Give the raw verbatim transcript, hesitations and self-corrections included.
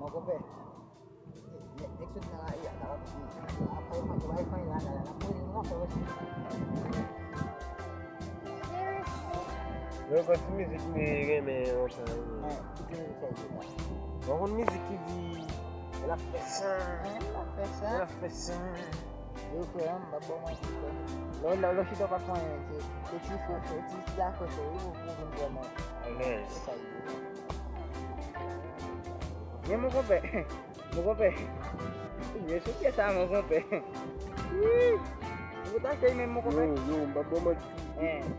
Mon konpè. Nèg sot nan lari a, ta ap fè manje, w a fè manje la, la, la, pou li, nou ap fè manje. Yo, gwo ti mizik li renmen lontan. Hein, ki ti mizik sa, ki sa? Bon, konn mizik ki di, "L ap fè sa, l ap fè sa, l ap fè sa." Yo, frè, m pa bon mwen ti frè. Lè, lè, lè chita pa fè anyen, se, se ti frè, se ti, ti afè, frè, wi, pou, pou vin vrèman. Alèz. Se sa, wi. Men, mon konpè, mon konpè. Men sou pye sa, mon konpè. Wi. Ou ta fè menm, mon konpè. Yo, yo, m pa bon mwen ti. Hein.